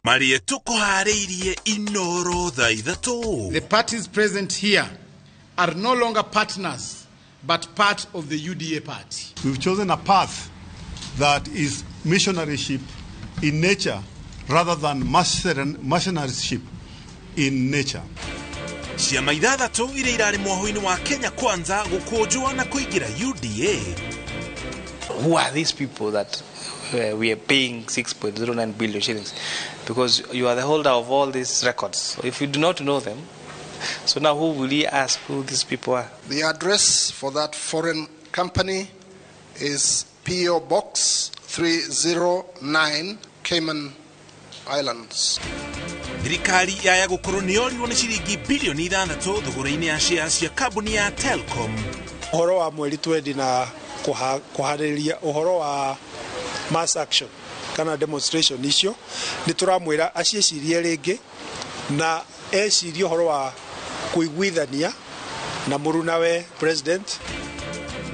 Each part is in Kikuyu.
Marie tukuharĩirie Inoro thaa ithatũ. The parties present here are no longer partners but part of the UDA party. We've chosen a path that is missionaryship in nature rather than mercenaryship in nature. Ciama ithathatũ iria irarĩ mwoho-inĩ wa Kenya Kwanza gũkũnjwo na kũingĩra UDA. Who are these people that we are paying 6.09 billion shillings? Because you are the holder of all these records. So if you do not know them, so now who will you ask who these people are? The address for that foreign company is P.O. Box 309, Cayman Islands. Thirikari yaya gũkorwo nĩ yorirwo nĩ ciringi bilioni 6 thogora-inĩ ya shares cia kambuni ya Telcom. Ũhoro wa mweri twendi na kũharĩrĩria ũhoro wa mass action kana demonstration icio nĩ tũramwĩra aciĩcirie rĩngĩ na ecirie ũhoro wa kũiguithania na mũrunawe president.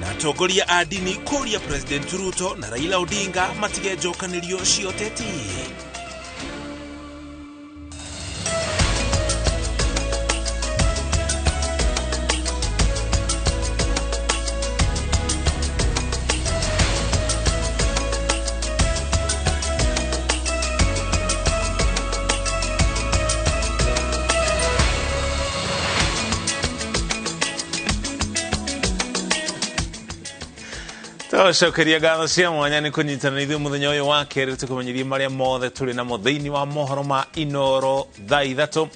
Na atongoria a ndini kũria President Ruto na Raila Odinga matige njokanĩrio cia ũteti. Tũcokeria ngatho cia mwanya nĩ kũnyitana ithuĩ mũthenya ũyũ wa kerĩ tũkũmenyithie marĩa mothe tũrĩ namo thĩinĩ wa mohoro ma Inoro thaa ithatũ.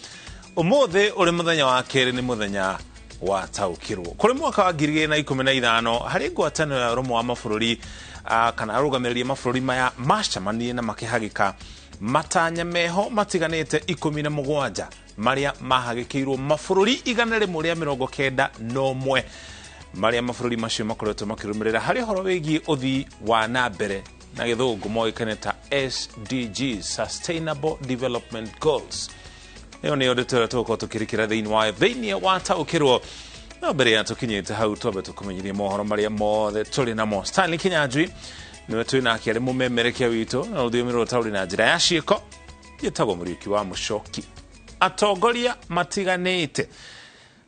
Ũmũthĩ ũrĩ mũthenya wa kerĩ nĩ mũthenya wa taũkĩrwo. Kũrĩ mwaka wa 2015 harĩ ngwatanĩro ya ũrũmwe wa mabũrũri kana arũgamĩrĩri a mabũrũri maya macemanirie na makĩhagĩka matanya meho matiganĩte 17 marĩa mahagĩkĩirwo mabũrũri 191 maria mabũrũri macio makoretwo makĩrũmĩrĩra harĩ ũhoro wĩgiĩ ũthii wa na mbere na gĩthũngũ moĩkaine ta SDGs, Sustainable Development Goals. Ĩyo nĩyo ndeto ĩrĩa tũgũkorwo tũkĩrĩkĩra thĩinĩ wayo thĩinĩ wa taũkĩrwo. No mbere ya tũkinyĩte hau twambe tũkũmenyithie mohoro marĩa mothe tũrĩ namo. Stanley Kinyanjui nĩwe twĩ nake arĩ mũmemerekia witũ na rũthiomi rũrũ taũrĩ na njĩra ya ciĩko gĩtagwo Mũriũki wa Mũcoki. Atongoria matiganĩte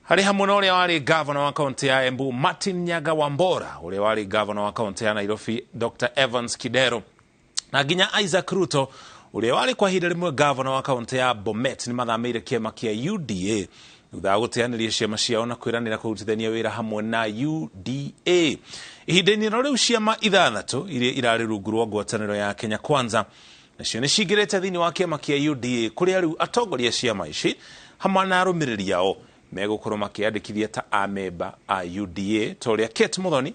harĩ hamwe na ũrĩa warĩ gavana wa kaunti ya Embu Martin Nyaga Wambora, ũrĩa warĩ gavana wa kaunti ya Nairobi Dr. Evans Kidero, na nginya Isaac Ruto ũrĩa warĩ kwa ihinda rĩmwe gavana wa kaunti ya Bomet nĩ mathamĩire kĩama kĩa UDA thutha wa gũteanĩria ciama ciao na kwĩranĩra kũrutithania wĩra hamwe na UDA. Ihinda-inĩ ro rĩu ciama ithathatũ iria irarĩ rungu rwa ngwatanĩro ya Kenya Kwanza nacio nĩ cingĩrĩte thĩinĩ wa kĩama kĩa UDA kũrĩa rĩu atongoria ciama ici hamwe na arũmĩrĩri ao megũkorwo makĩandĩkithia ta amemba a UDA ta ũrĩa Kate Muthoni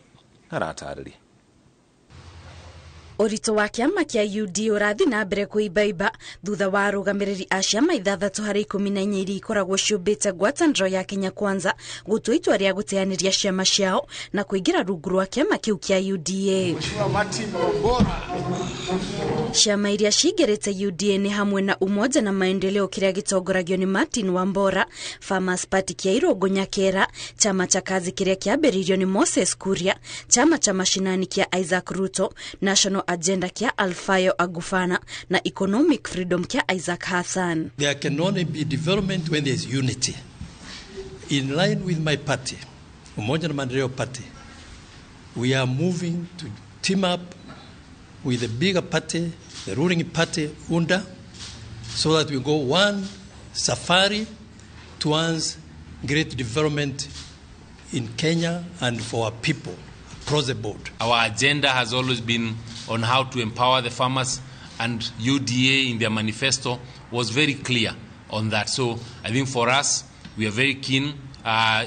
aratarĩria. Ũritũ wa kĩama kĩa UDA ũrathiĩ na mbere kũimbaimba thutha wa arũgamĩrĩri a ciama ithathatũ harĩ 14 iria ikoragwo ciũmbĩte ngwatanĩro ya Kenya Kwanza gũtua itua rĩa gũteanĩria ciama ciao na kũingĩra rungu rwa kĩama kĩu kĩa UDA. Ciama iria cingĩrĩte UDA nĩ hamwe na Umoja na Maendeleo kĩrĩa gĩtongoragio nĩ Martin Wambora, Farmers Party kĩa Irũngũ Nyakera, Chama cha Kazi kĩrĩa kĩambĩrĩirio nĩ Moses Kuria, Chama cha Mashinani kĩa Isaac Ruto, National Agenda kĩa Alfayo Agufana na Economic Freedom kĩa Isaac Hassan. There can only be development when there is unity. In line with my party, Umoja na Maendeleo Party, we are moving to team up with the bigger party, the ruling party, UNDA, so that we go one safari towards great development in Kenya and for our people across the board. Our agenda has always been on how to empower the farmers, and UDA in their manifesto was very clear on that. So I think for us, we are very keen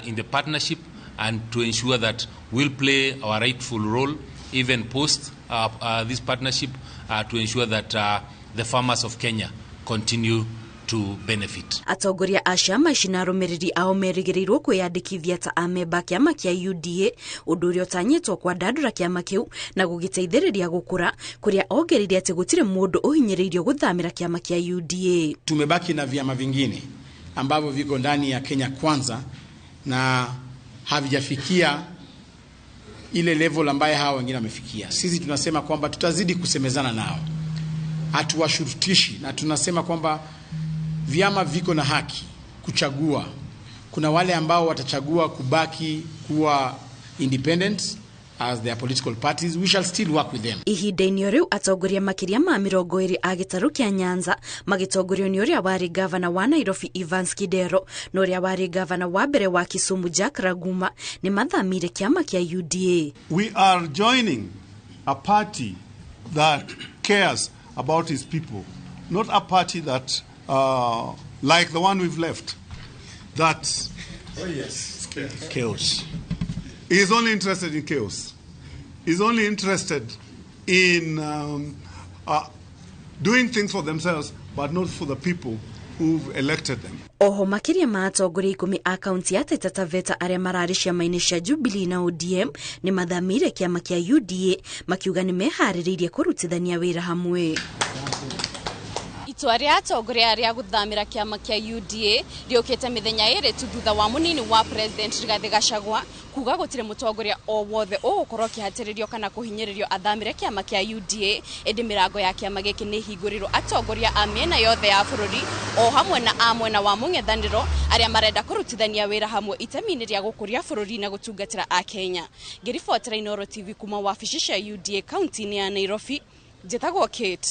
in the partnership and to ensure that we'll play our rightful role even post this partnership to ensure that the farmers of Kenya continue to benefit. Atongoria a ciama ici na arũmĩrĩri ao merĩgĩrĩirwo kwĩyandĩkithia ta amemba kĩama kĩa UDA, ũndũ ũrĩa ũtanyĩtwo kwandandũra kĩama kĩu na gũgĩteithĩrĩria gũkũra, kũrĩa ongereire atĩ gũtirĩ mũndũ ũhinyĩrĩirio gũthamĩra kĩama kĩa UDA. Tumebaki na vyama vingine ambavyo viko ndani ya Kenya Kwanza na havijafikia ile level ambaye hawa wengine wamefikia. Sisi tunasema kwamba tutazidi kusemezana nao. Hatuwashurutishi na tunasema kwamba vyama viko na haki kuchagua. Kuna wale ambao watachagua kubaki kuwa independent as their political parties, we shall still work with them. Ihinda-inĩ o rĩu atongoria makĩria ma 20 a gĩtarũ kĩa Nyanza magĩtongorio nĩ ũrĩa warĩ gavana wa Nairobi Evans Kidero na ũrĩa warĩ gavana wa mbere wa Kisumu Jack Raguma nĩ mathamire kĩama kĩa UDA. We are joining a party that cares about its people, not a party that like the one we've left, that oh, yes. Chaos. Is only interested in chaos. Is only interested in doing things for themselves, but not for the people who've elected them. Oho makiria ma atongoria 10 a kaunti ya Taita Taveta aria mararĩ ciama-inĩ cia Jubilee na ODM nĩ mathamire kĩama kĩa UDA makiuga nĩ meharĩrĩirie kũrutithania wĩra hamwe. Itua rĩa atongoria arĩa gũthamĩra kĩama kĩa UDA rĩũkĩte mĩthenya ĩrĩ tu thutha wa mũnini wa President Rigathi Gachagua kuga gũtirĩ mũtongoria o wothe ũgũkorwo akĩhatĩrĩrio kana kũhinyĩrĩrio athamĩre kĩama kĩa UDA, ĩndĩ mĩrango ya kĩama gĩkĩ nĩ ĩhingũrĩirwo atongoria a mĩena yothe ya bũrũri o hamwe na a mwena wa mũng'ethanĩro arĩa marenda kũrutithania wĩra hamwe itemi-inĩ rĩa gũkũria bũrũri na gũtungatĩra Akenya. Ngĩribotera Inooro TV kuma wabici cia UDA kaunti-inĩ ya Nairobi, njĩtagwo Kate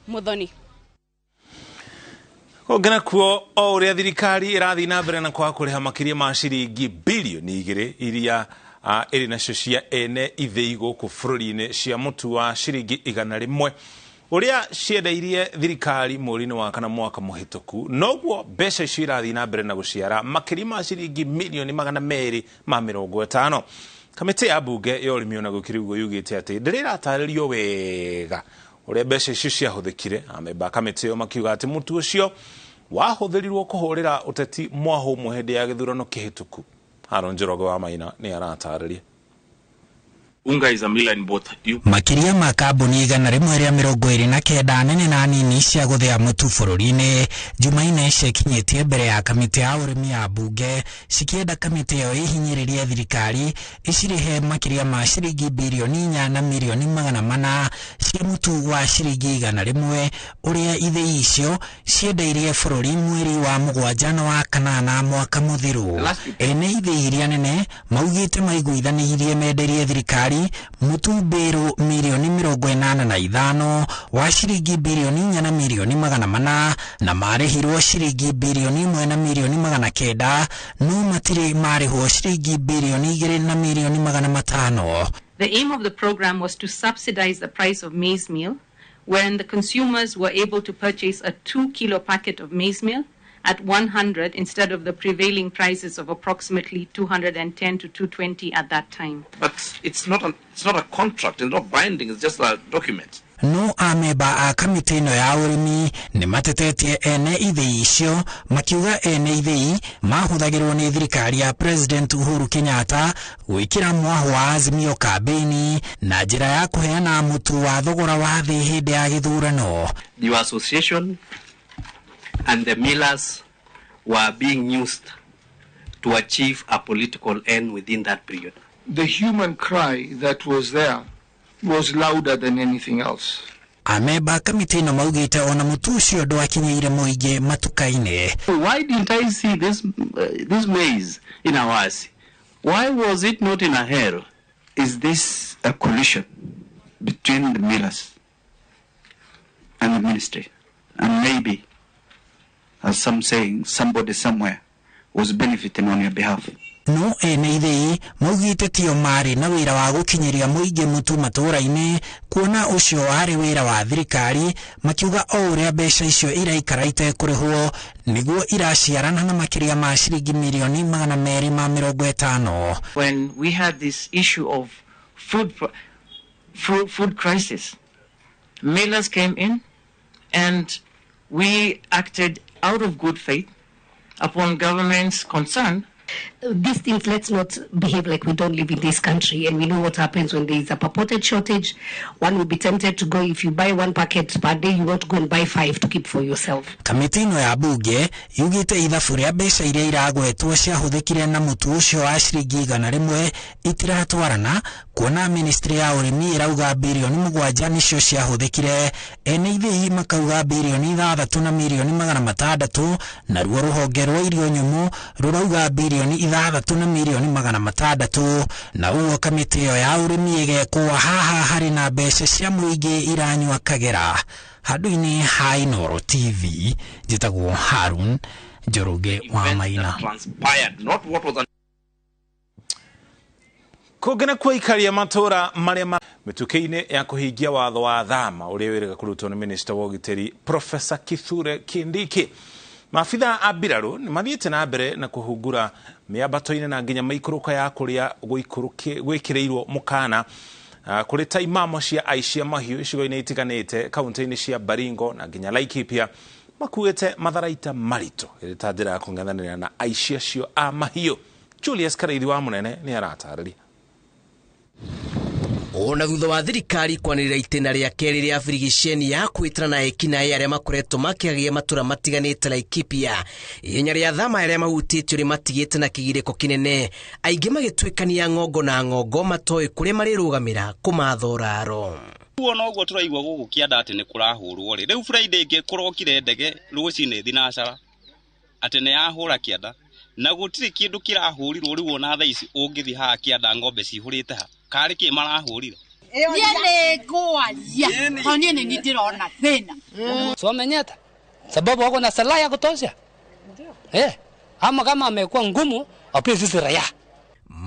Muthoni. Kũngĩ nakuo o ũrĩa thirikari ĩrathiĩ na mbere na kwaga kũrĩha makĩria ma ciringi bilioni 2 iria ĩrĩ nacio cia ene ithĩi gũkũ bũrũri-inĩ cia mũtu wa ciringi 100 ũrĩa ciendeirie thirikari mweri-inĩ wa kana mwaka mũhĩtũku, noguo mbeca icio irathiĩ na mbere na gũciara makĩria ma ciringi milioni 250. Kamĩtĩ ya mbunge ya ũrĩmi ona gũkĩrĩ ũguo yugĩte atĩ ndĩrĩ ĩratarĩrio wega ũrĩa mbeca icio ciahũthĩkire. Amemba a kamĩtĩ ĩyo makiuga atĩ mũtu ũcio wahũthĩrirwo kũhũrĩra ũteti mwahũ ũmwe hĩndĩ ya gĩthurano kĩhĩtũku. Haron Njoroge wa Maina nĩ aratarĩria. Unga is a miller in both. Makĩria ma kambuni 129 nene na nini cia gũthĩa mũtu bũrũri-inĩ Jumaine ciakinyĩtie mbere ya kamĩtĩ ya ũrĩmi ya mbunge cikĩenda kamĩtĩ ĩyo ĩhinyĩrĩrie thirikari ĩcirĩhe makĩria ma ciringi bilioni 4 na milioni 400 cia mũtu wa ciringi 100 ũrĩa ithĩi icio ciendeirie bũrũri mweri wa 7 na wa 8 mwaka mũthiru. Ene ithĩi iria nene maugĩte maiguithanĩirie menderie thirikari mũtu mbĩrũ milioni 85 wa ciringi bilioni 4 na milioni 400 na marĩhirwo ciringi bilioni 1 na milioni 900 no matirĩ marĩhwo ciringi bilioni 2 na milioni 500. The aim of the program was to subsidize the price of maize meal when the consumers were able to purchase a 2-kilo packet of maize meal at 100 instead of the prevailing prices of approximately 210 to 220 at that time. But it's not a contract, it's not binding, it's just a document. No ameba a kamĩtĩ ĩno ya ũrĩmi nĩ matetetie ene ithĩi icio makiuga ene ithĩi mahũthagĩrwo nĩ thirikari ya President Uhuru Kenyatta gwĩkĩra mwahũ wa Azimio kambĩini na njĩra ya kũheana mũtu wa thogora wa thĩ hĩndĩ ya gĩthurano. Your association and the millers were being used to achieve a political end within that period. The human cry that was there was louder than anything else. Amemba kamĩtĩ ĩno maugĩte ona mũtu ũcio ndwakinyĩire mũingĩ matuka-inĩ. Why didn't I see this maize in Awasi? Why was it not in Ahero? Is this a collision between the millers and the ministry? And maybe, as some saying, somebody somewhere was benefiting on your behalf. No ene ithĩi maugĩte tio marĩ na wĩra wa gũkinyĩria mũingĩ mũtu matũũra-inĩ kuona ũcio warĩ wĩra wa thirikari, makiuga o ũrĩa mbeca icio iraikara itekũrĩhwo nĩguo iraciarana na makĩria ma ciringi milioni 250. When we had this issue of food crisis, millers came in and we acted out of good faith upon government's concern. These things, let's not behave like we don't live in this country and we know what happens when there is a purported shortage. One will be tempted to go, if you buy one packet per day, you want to go and buy 5 to keep for yourself. Kamĩtĩ ĩno ya bunge yugĩte ithabu rĩa mbeca iria iragwetwo ciahũthĩkire na mũtu ũcio wa ciringi 100 itiratwarana. Kuona ministry ya ũrĩmi ĩrauga birioni 7 nĩcio ciahũthĩkire, ene ithĩi makauga birioni 6 na mirioni 600, naruo rũhonge rwa irio nyũmũ rũrauga birioni 6 na mirioni 600. Na ũguo kamĩtĩ ĩyo ya ũrĩmi ĩgekwo haha harĩ na mbeca cia mũingĩ iranyua kagera. Handũ-inĩ ha Inooro TV, njĩtagwo Harun Njoroge wa Maina. Kũngĩ na kuaikaria matũra marĩa mĩtũkĩ-inĩ ya kũhingia watho wa thama ũrĩa wĩrĩga kũrutwo nĩ Minister wa ũgitĩri Professor Kithure Kindiki. Maabitha a mbirarũ nĩ mathiĩte na mbere na kũhungura mĩambato-inĩ na nginya maikũrũka ya kũrĩa gwĩkĩrĩirwo mũkana kũrĩ ta imamo cia aici a mahiũ icigo-inĩ itiganĩte kaunti-inĩ cia Baringo na nginya Laikipia makuĩte matharaita maritũ ĩrĩ ta njĩra ya kũng'ethanĩra na aici acio a mahiũ. Julius Karaithi wa Mũnene nĩ aratarĩria. Ona thutha wa thirikari kwanĩrĩra itĩna rĩa kerĩ rĩa birigiceni ya kwĩtana na ekinaĩ arĩa makoretwo makĩagia matũra matiganĩte Laikipia, ihenya rĩa thama arĩa mahutĩtio nĩmatigĩte na kĩgirĩko kĩnene, aingĩ magĩtuĩkania ng'ongo na ng'ongo matoĩ kũrĩa marĩrũgamĩra kũmathoraro. Ũguo noguo tũraigua gũkũ kĩanda atĩ nĩ kũrahũrwo rĩ, rĩu Friday ĩngĩ kũrokire ndege rũcinĩ thinacara atĩ nĩ yahũra kĩanda na gũtirĩ kĩndũ kĩrahũrirwo. Rĩu ona thaa ici ũngĩthiĩ haha kĩanda ng'ombe cihũrĩte ha karĩ kĩ marahũrire. Niĩ nĩ ngwaria tondũ niĩ nĩ ndĩrona thĩna. So wamenyeta sababu wako na silaha ya kutosha ama kama amekuwa ngumu wapie sisi raia.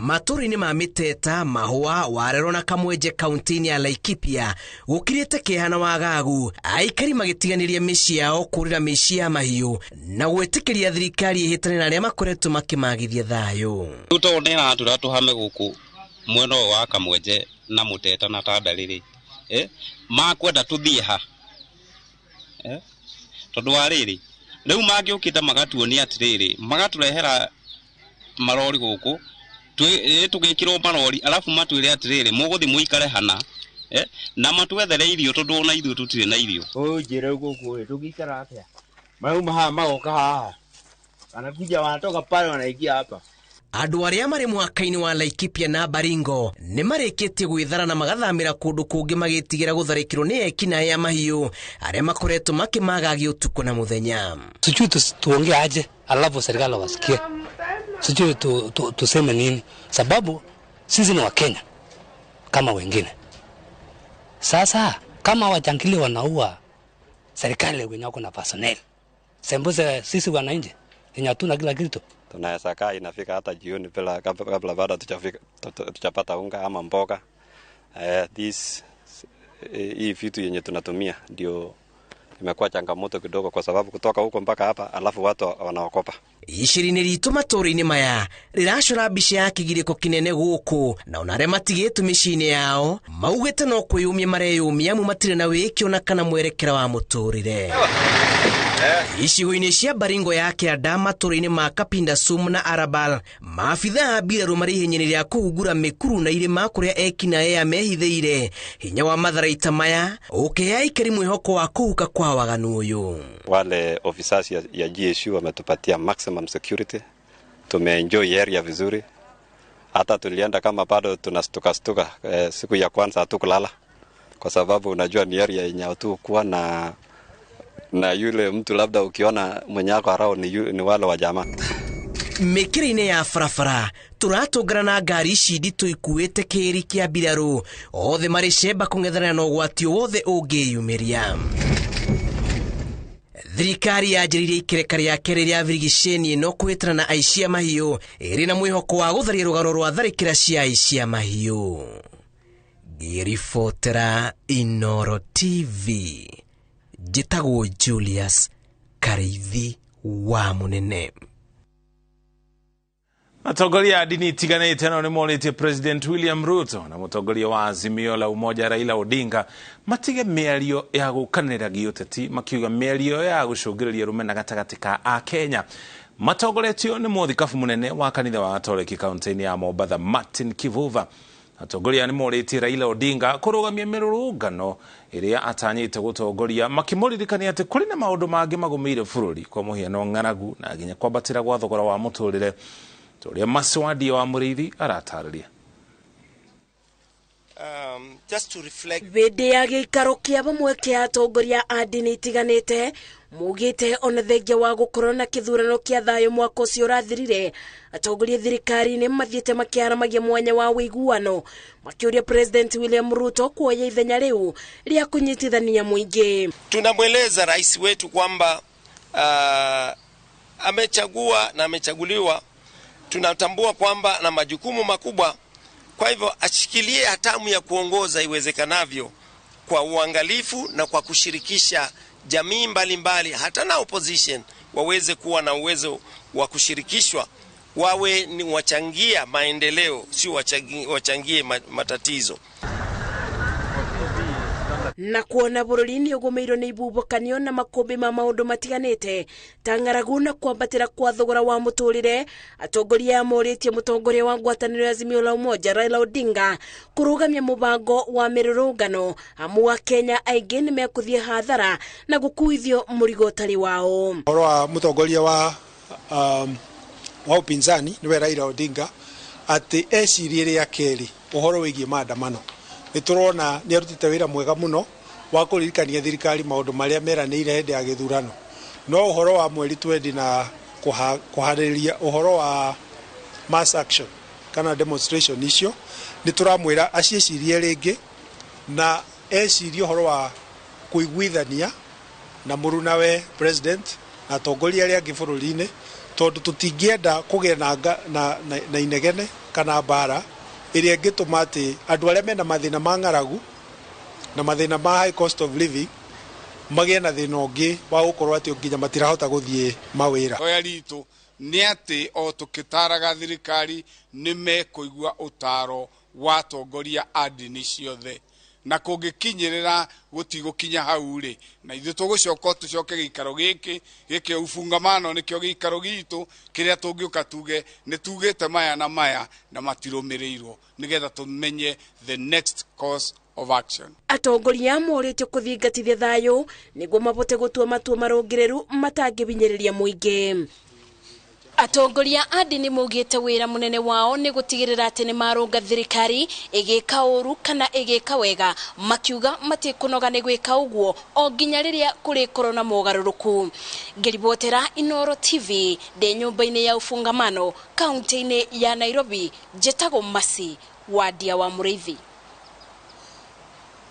Matũra-inĩ ma Mĩteta, Mahũa, Warero na Kamwenje kaunti-inĩ ya Laikipia gũkirĩte kĩeha na wagagu, aikari magĩtiganĩria mĩciĩ yao kũrĩra mĩciĩ ya mahiũ na gwĩtĩkĩria thirikari ĩhĩtane na arĩa makoretwo makĩmagithia thayũ. Rĩu tondũ nĩ ĩratwĩra tũhame gũkũ mwena ũyũ wa Kamwenje na Mũteta na Tandari rĩ, makwenda tũthiĩ ha? Tondũ wa rĩrĩ, rĩu mangĩũkĩte magatuonia atĩrĩrĩ, magatũrehera marori gũkũ tũgĩkĩrwo marori alafu matwĩre atĩrĩrĩ mũgũthiĩ mũikare hana na matwethere irio tondũ ona ithuĩ tũtirĩ na irio. Ũnjĩre gũkũ rĩ tũgĩikara atĩa? Marauma haha magoka haha, wanakuja wanatoka pale wanaingia hapa. Andũ arĩa marĩ mwaka-inĩ wa Laikipia na Baringo nĩ marĩkĩtie gwĩthara na magathamĩra kũndũ kũngĩ magĩtigĩra gũtharĩkĩrwo nĩ ekinaĩ a mahiũ arĩa makoretwo makĩmagagia ũtukũ na mũthenya. Sijui tuongee aje alafu serikali wasikie, sijui tuseme nini, sababu sisi ni Wakenya kama wengine. Sasa kama wajangili wanaua serikali wenye wako na personnel, sembuse sisi wananchi wenye hatuna kila kitu. Tunaweza kaa inafika hata jioni bila kabla bado tujapata unga ama mboga. Hii vitu yenye tunatumia ndio imekuwa changamoto kidogo kwa sababu kutoka huko mpaka hapa alafu watu wanaokopa. Iciri-inĩ ritũ matũũra-inĩ maya rĩracora mbica ya kĩgirĩko kĩnene gũkũ na ona arĩa matigĩtwo mĩciĩ-inĩ yao maugĩte no kwĩyũmia mareyũmia amu matirĩ na wĩkio na kana mwerekera wa mũtũrĩre. Icigo-inĩ cia Baringo ya Kĩanda matũũra-inĩ ma Kapinda Sum na Arabal, maabitha a mbirarũ marĩ ihenya-inĩ rĩa kũhungura mĩkuru na irĩma kũrĩa ekinaĩ aya mehithĩire. Hinya wa matharaita maya ũkĩhe aikari mwĩhoko wa kũhuka kwa waganu ũyũ. Wale officers ya GSU wametupatia maximum security, tumeenjoy area vizuri. Hata tulienda kama bado tunastuka stuka, siku ya kwanza hatukulala kwa sababu unajua ni area yenye hatukuwa na yule mtu labda ukiona mwenye ako around ni wale wa jamaa. Mĩkĩra-inĩ ya barabara tũratũngana na ngari ici nditũ ikuĩte kĩĩri kĩa mbirarũ, othe marĩ cemba kũng'ethanĩra na ũgwati wothe ũngĩyumĩria. Thirikari yanjĩrĩirie ikereka rĩa kerĩ rĩa birigiceni ĩno kũhĩtana na aici a mahiũ ĩrĩ na mwĩhoko wa gũtharia rũgano rwa tharĩkĩra cia aici a mahiũ. Ngĩribotera Inooro TV, njĩtagwo Julius Karaithi wa Mũnene. Atongoria a ndini itiganĩte nao nĩmorĩtie President William Ruto na mũtongoria wa Azimio la Umoja Raila Odinga matige mĩario ya gũkanĩrĩra gĩũteti, makiuga mĩario ya gũcũngĩrĩria rũmena gatagatĩ ka Akenya. Matongoretio nĩ mũthikabu mũnene wa kanitha wa Gatoreki kaunti-inĩ ya Mombatha Martin Kivuva. Atongoria nĩmorĩtie Raila Odinga kũrũgamia mĩrũrũngano ĩrĩa atanyĩte gũtongoria, makĩmũririkania atĩ kũrĩ na maũndũ mangĩ magũmĩire bũrũri kwa mũhiano ng'aragu na nginya kwambatĩra gwa thogora wa mũtũrĩre. Ũrĩa Maswadi wa Mũrĩithi aratarĩria. Just to reflect. Hĩndĩ ya gĩikaro kĩa bamwe kĩa atongoria a ndini itiganĩte mugĩte ona thengia wa gũkorwo na kĩthurano kĩa thayũ mwaka ũcio ũrathirire, atongoria thirikari-inĩ mathiĩte makĩaramagia mwanya wa ũiguano makĩũria President William Ruto kuoya ithenya rĩu rĩa kũnyitithania mũingĩ. Tunamweleza rais wetu kwamba amechagua na amechaguliwa. Tunatambua kwamba na majukumu makubwa, kwa hivyo ashikilie hatamu ya kuongoza iwezekanavyo kwa uangalifu na kwa kushirikisha jamii mbalimbali, hata na opposition waweze kuwa na uwezo wa kushirikishwa, wawe ni wachangia maendeleo, sio wachangie matatizo. Na kuona bũrũri nĩ ũgũmĩirwo nĩ ibubokanio na makũmbĩ ma maũndũ matiganĩte ta ng'aragu na kwambatĩra kwa thogora wa mũtũrĩre, atongoria aya morĩtie mũtongoria wa ngwatanĩro ya Azimio la Umoja Raila Odinga kũrũgamia mũbango wa mĩrũrũngano amu Akenya aingĩ nĩ mekũthiĩ hathara na gũkuithio mũrigo ũtarĩ wao. Ũhoro wa mũtongoria wa upinzani nĩwe Raila Odinga atĩ ecirie rĩa kerĩ ũhoro wĩgiĩ maandamano. Nĩ tũrona nĩ arutĩte wĩra mwega mũno wa kũririkania thirikari maũndũ marĩa meranĩire hĩndĩ ya gĩthurano, no ũhoro wa mweri twendi na kũharĩrĩria ũhoro wa mass action kana demonstration icio nĩ tũramwĩra aciĩcirie rĩngĩ na ecirie ũhoro wa kũiguithania na mũrunawe president na atongoria arĩa angĩ bũrũri-inĩ, tondũ tũtingĩenda kũgĩa na inegene kana mbara ĩrĩa ĩngĩtũma atĩ andũ arĩa mena mathĩna ma ng'aragu na mathĩna ma high cost of living magĩe na thĩna ũngĩ wa gũkorwo atĩ nginya matirahota gũthiĩ mawĩra. Hoya ritũ nĩ atĩ o tũkĩtaraga thirikari nĩ mekũigua ũtaro wa atongoria a ndini ciothe, na kũngĩkinyĩrĩra gũtigũkinya hau rĩ, na ithuĩ tũgũcoka tũcoke gĩikaro gĩkĩ gĩkĩ ufungamano nĩkĩo gĩikaro gitũ kĩrĩa tũngĩũka tuge nĩ tugĩte maya na maya na matirũmĩrĩirwo, nĩgetha tũmenye the next course of action. Atongoria morĩtio kũthingatithia thayũ nĩguo mabote gũtua matua marũngĩrĩru matangĩhinyĩrĩria mũingĩ. Atongoria a ndini maugĩte wĩra mũnene wao nĩ gũtigĩrĩra atĩ nĩ marũnga thirikari ĩgĩka ũru kana ĩgĩka wega, makiuga matikũnoga nĩ gwĩka ũguo o nginya rĩrĩa kũrĩkorwo na mogarũrũku. Ngĩribotera Inooro TV ndĩ nyũmba-inĩ ya ufungamano kaunti-inĩ ya Nairobi, njĩtagwo Mercy Wandia wa Mũrĩithi.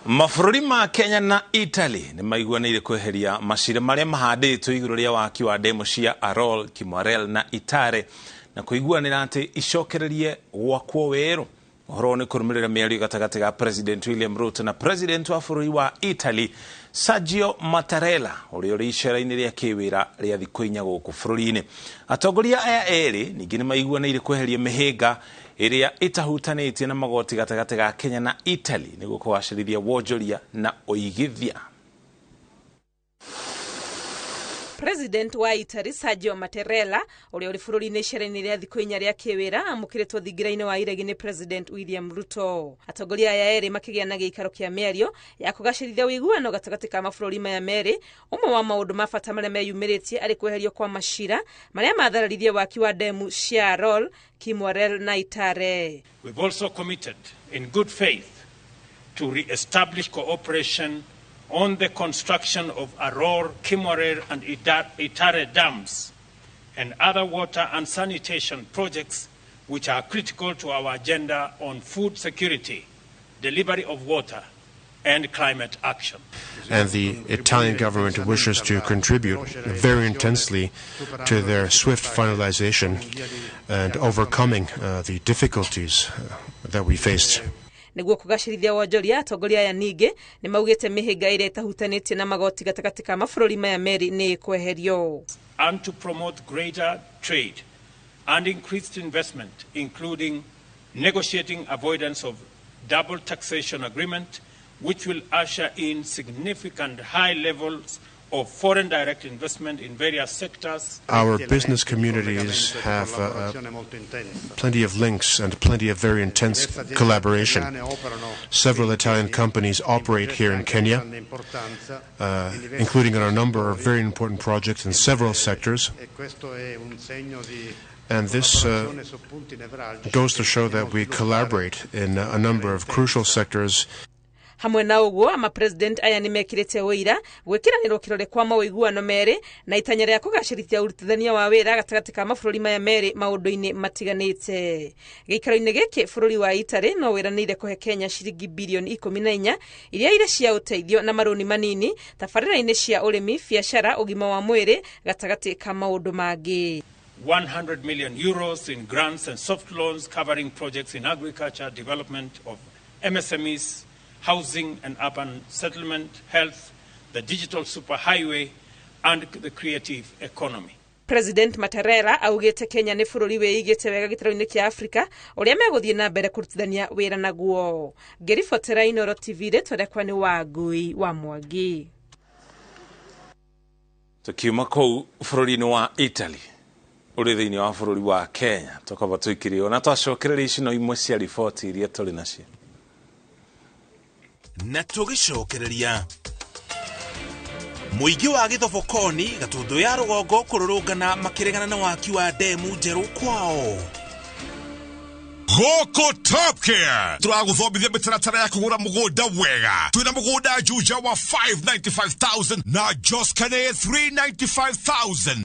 Mabũrũri ma Kenya na Italy nĩ maiguanĩire kweheria macira marĩa mahandĩtwo igũrũ rĩa waki wa ndemu cia Arror, Kimwarer na Itare na kũiguanĩra atĩ icokererie gwakwo werũ. Ũhoro nĩ kũrũmĩrĩra mĩario gatagatĩ ga President William Ruto na President wa bũrũri wa Italy Sergio Mattarella ũrĩa ũrĩ icera-inĩ rĩa kĩwĩra rĩa thikũ inya gũkũ bũrũri-inĩ. Atongoria aya erĩ ningĩ nĩ maiguanĩire kweheria mĩhĩnga ĩrĩa ĩtahutanĩtie na magoti gatagatĩ ga Kenya na Italy nĩguo kũgacĩrithia wonjoria na ũigithia. President wa Italy Sergio Mattarella ũrĩa ũrĩ bũrũri-inĩ icera-inĩ rĩa thikũ inya rĩa kĩwĩra amũkĩrĩtwo thingira-inĩ wa iregi nĩ President William Ruto. Atongoria aya erĩ makĩgĩa na gĩikaro kĩa mĩario ya kũgacĩrithia ũiguano gatagatĩ ka mabũrũri maya merĩ. Ũmwe wa maũndũ ma bata marĩa meyumĩrĩtie arĩ kweherio kwa macira marĩa mathararirie waki wa ndemu cia Arror, Kimwarer na Itare. We've also committed in good faith to re-establish cooperation on the construction of Arror, Kimwarer and Itare dams and other water and sanitation projects which are critical to our agenda on food security, delivery of water, and climate action. And the Italian government wishes to contribute very intensely to their swift finalization and overcoming the difficulties that we faced. Nĩguo kũgacĩrithia wonjoria, atongoria aya ningĩ nĩ maugĩte mĩhĩnga ĩrĩa ĩtahutanĩtie na magoti gatagatĩ ka mabũrũri maya merĩ nĩ ĩkweherio. And to promote greater trade and increased investment, including negotiating avoidance of double taxation agreement, which will usher in significant high levels of foreign direct investment in various sectors. Our business communities have plenty of links and plenty of very intense collaboration. Several Italian companies operate here in Kenya, including on a number of very important projects in several sectors. And this goes to show that we collaborate in a number of crucial sectors. Hamwe na ũguo, amapresident aya nĩ mekĩrĩte ũira gwĩkĩranĩrwo kĩrore kwa mawĩiguano merĩ na itanya rĩa kũgacĩrithia ũrutithania wa wĩra gatagatĩ ka mabũrũri maya merĩ maũndũ-inĩ matiganĩte. Gĩikaro-inĩ gĩkĩ, bũrũri wa Italy no wĩranĩire kũhe Kenya ciringi birioni 14 iria irĩ cia ũteithio na marũni manini tabarĩra-inĩ cia ũrĩmi, biacara, ũgima wa mwĩrĩ gatagatĩ ka maũndũ mangĩ. 100 million euros in grants and soft loans covering projects in agriculture, development of MSMEs, housing and urban settlement, health, the digital superhighway, and the creative economy. President Mattarella augĩte Kenya nĩ bũrũri wĩigĩte wega gĩtarũ-inĩ kĩa Afrika ũrĩa megũthiĩ na mbere kũrutithania wĩra naguo. Ngĩribotera Inooro TV, rĩtwa rĩakwa nĩ Wangui wa Mwangi. Tukiuma kũu bũrũri-inĩ wa Italy ũrĩ thĩinĩ wa bũrũri wa Kenya, tũkaba tũikĩrie ona twacokereria ici no imwe cia riboti iria tũrĩ nacio. Na tũgĩcokereria, mũingĩ wa Gĩthobokoni, Gatũndũ ya Rũgongo, kũrũrũngana makĩregana na waki wa ndemu njerũ kwao. Gũkũ Top Care tũragũthomithia mĩtaratara ya kũgũra mũgũnda wega. Twĩna mũgũnda Juja wa 595,000 na Joskane 395,000.